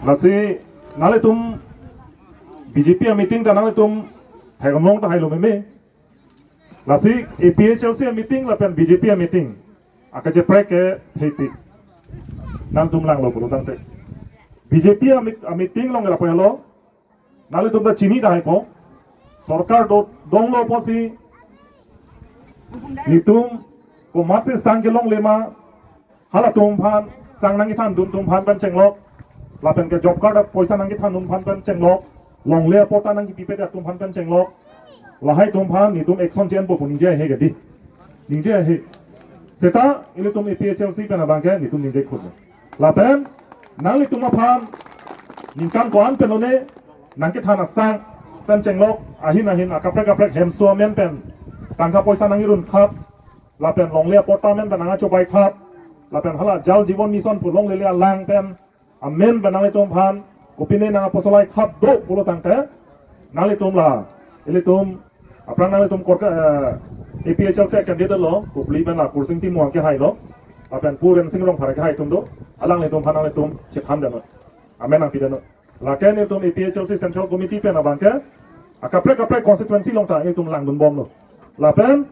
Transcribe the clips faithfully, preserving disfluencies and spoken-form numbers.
Lasi nanglitum B J P a meeting ta nanglitum thek among ta hailo meme. Lasi A P H L C a meeting lapen B J P a meeting akacheprek ke thepik. Nangtum langlo pulo tangte, B J P a meet-, a meeting along lapu helo. Nanglitum ta chini ta haipo. Sorkar do donglo pusi netum komatsi sang kelongle ma, halatum aphan sang nangkethandun atum aphan pen chenglok. Lapen ke job card apoisa nangkethandun atum aphan pen chenglok. Longle apatta nangkepipet atum aphan pen chenglok. Lahai atum aphan netum action che-enpo pu ningje ahe ke dei. Ningje ahe. Seta ilitum A P H L C pen abang ke netum ningje khun. Lapen nanglitum aphan ningkan ko-an pen lone nangkethan asang pen chenglok, ahin ahin akaprek kaprek hemso amen pen tangka poisa nangkerun thap, lapen longle apatta amen pen nangkachobai thap, lapen hala Jal Jeevan Mission pu longle le alang pen amen pen nanglitum aphan kopine nangkaposolai thap do pulo tangte, nanglitum la, ilitum aphrang nanglitum korka, eh, A P H L C candidate lo, Kopili pen la Kursing Timung kehai lo, lapen Pu Rensing Rongphar kehai atum do, alanglitum aphan nanglitum chethan dano, amen nangpi dano. Lake netum A P H L C Central Committee pen abang ke akaprek kaprek constituency along ta netum langdun bomlo. Lapen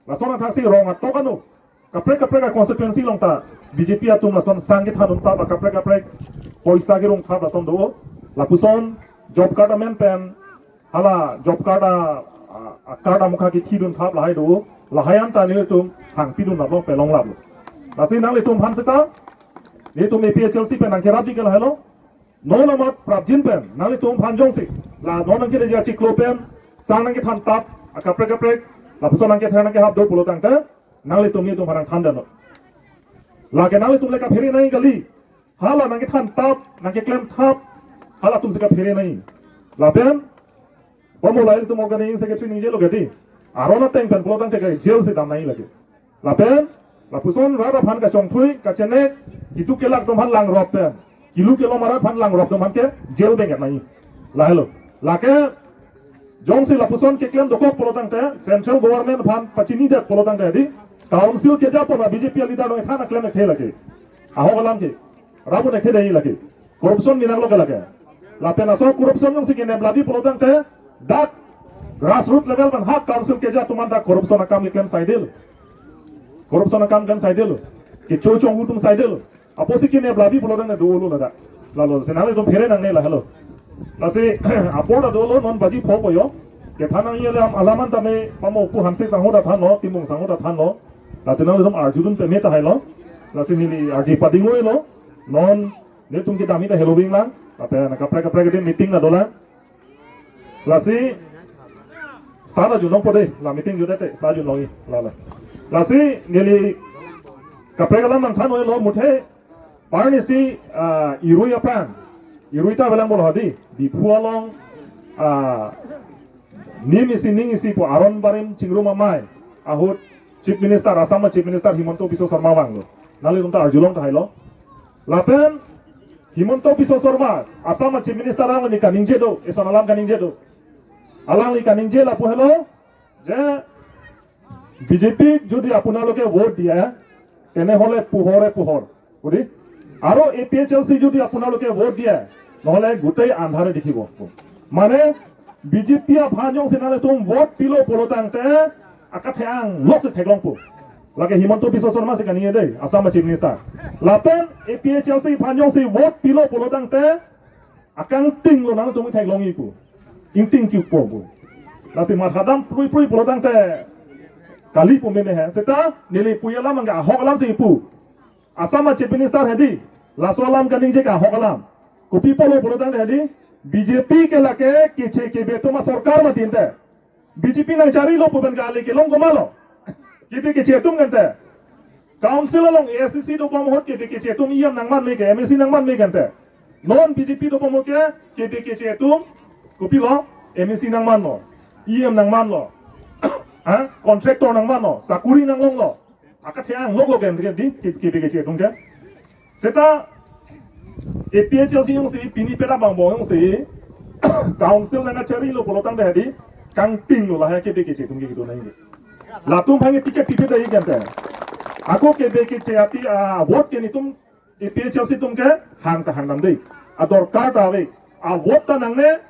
lason athaksi rong atok ano kaprek kaprek a constituency along ta B J P atum lason sang kethandun thap, akaprek kaprek poisa kerung thap lason do. Lapuson job card amen pen hala job card a, a, a card amukha kethidun thap lahai do. Lahai an ta netum hangpidun laplo, pelong laplo. Lasi nanglitum aphan seta netum A P H L C pen nangkerapji ke lahelo. Non amat prapjin pen nanglitum aphan jongsi la non nangkeleji achiklo pen sang nangkethan thap, akaprek kaprek lapuson nangkethan nangkehap do pulo tangte, nanglitum netum aphan nangthan dano. Lake nanglitum le kaphere nangji kali. Hala nangkethan thap, nangkeklem thap, halatum si kaphere nangji. Lapen pamolai ilitum organizing secretary ningjelo ke dei. Aron ateng pen pulo tangte ke jail si dam nangji lake. Lapen lapuson rat aphan kachongthui, kachenek, kitu kelak atum aphan langrop pen, kilu kelom arat aphan langrop atum aphan ke jail benget nangji. Lahelo. Lake jongsi lapuson keklem dokok pulo tangte, central government aphan pachinidet pulo tangte dei, council keja pon a B J P a leader along ethan aklem ekthe lake. Ahok alam ke. Rabu nekhe dei lake. Corruption minang lo ke lake. Lapen laso corruption jongsi kenep labi pulo tangte, dak grassroot level pen ha council keja atum an dak corruption akam keklem saidil. Corruption akam keklem saidil. Kecho chonghu atum saidil. Apotsi kenep labi pulo tangte dolo ladak. Lalo si nanglitum phere nangne lahelo. Lasi apor ta dolo, non baji pho po jo. Kethan nangji alam, alam an tame pamo Pu Hanse sangho ta thanlo, Timung sangho ta thanlo. Lasi nanglitum arjudun peme ta hailo. Lasi neli arji pading-oilo. Non netum kedam ta helo bing lang. Lapen kaprek kaprek dei meeting ta dolang. Lasi sa ta junlongpo dei, la meeting jutdet te sa junlongji, lala. Lasi neli kaprek alam nangthan-oilo, muthe arnisi, ah, irui aphrang, irui ta avelang bolo ha dei, Diphu along, ah, nim isi ning isi pu aron barim chingrum amei ahut Chief Minister, Assam a Chief Minister Himanta Biswa Sarma vanglo. Nanglitum ta arjulong ta hailo. Lapen Himanta Biswa Sarma, Assam a Chief Minister, alangli kaningje do, eson alam kaningje do. Alangli kaningje lapu helo, je বিজেপিক যদি আপোনালোকে ভোট দিয়ে, তেনেহ'লে পোহৰে পোহৰ। বুজি? আৰু A P H L চি যদি আপোনালোকে ভোট দিয়ে, নহ'লে গোটেই আন্ধাৰে দেখিব। মানে BJP aphan jongsi nanglitum vote pilo pulo tangte, akatheklong lok si theklongpo. Lake Himanta Biswa Sarma si kaningje dei, Assam a Chief Minister. Lapen A P H L C aphan jongsi vote pilo pulo tangte, akangting lo nanglitum theklongji pu. Ingting kipu pu. Lasi mathadam prui prui pulo tangte kali pu mene he. Seta neli puji alam angke ahok alam si pu. Assam a Chief Minister he dei, laso alam kaningje ke ahok alam. Kopi apotlo pulo tangte he dei, BJP ke lake keche kebe atum asorkar mati ante. BJP nangcharilo pu pen kali kelong komatlo. Kebe keche atum ke ante. Council along A S D C dobom ahut kebe keche atum E M nangman me ke, M A C nangman me ke ante. Non BJP dobom ahut ke kebe keche atum kopilo, M A C nangmanlo, E M nangmanlo. Ha? Contractor nangmanlo, sakuri nanglonglo. Akatheklong lok lo ke ante dei, ke, kebe keche atum ke. Seta A P H L C jongsi pini pera bang bong jongsi council nangcharilo pulo tangte he dei, kangting lo lahai kebe keche atum ke kedo nangji. Latum aphan ke ticket pipe dei ke ante. Ako kebe keche ati, ah, vote ke netum A P H L C atum ke hang ta hangdam dei. adorkar ta ave. A vote ta nangne,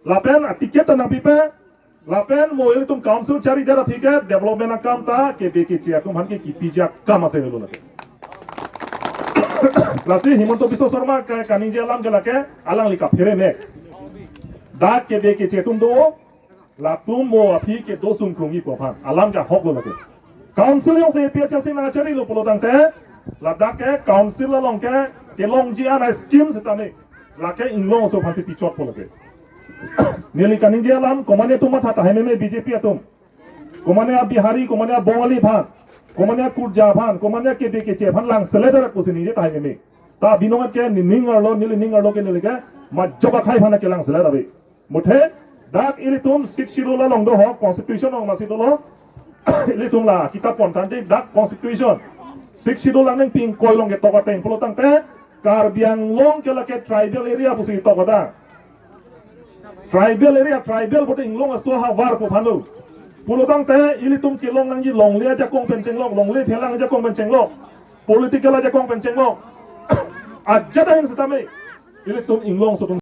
lapen a ticket ta nangpipe, lapen mo ilitum council charidet aphi ke development akam ta kebe keche atum aphan ke kipiji akam ase lo lake. Lasi Himanta Biswa Sarma ke kaningje alam ke lake alangli kaphere mek. Dak kebe keche atum do, latum mo aphi kedo sungkrungji pu aphan alam ke ahok lo lake. Council jongsi A P H L C nangcharilo pulo tangte, ladak ke council along ke kelongji an a-scheme setame lake inglong aso aphansi pichotpo lake. Neli kaningje alam, komane atum matha tahai meme B J P atum. Komane a-Bihari, komane a-Bongali aphan, komane a-Kurja aphan, komane a-kebe keche aphan langselet dak pusi ningje tahai meme. Ta binong ke nening arlo, neli ning arlo ke neli ke majok akhai aphan ke langselet ave. Muthe dak ilitum Sixth Schedule along do ho, constitution along masi dolo. Ilitum la kitab pon tangte dak constitution, Sixth Schedule along nangpi ingkoi along ketok ateng pulo tangte, Karbi Anglong ke lake tribal area pusi ketok ada. Tribal area, tribal bote inglong aso ahavar pu aphan lo. Pulo tangte ilitum kelong nangji longle ajakong pen chenglok, longle phelang ajakong pen chenglok, political ajakong pen chenglok. Ajat ahin setame ilitum inglong aso atum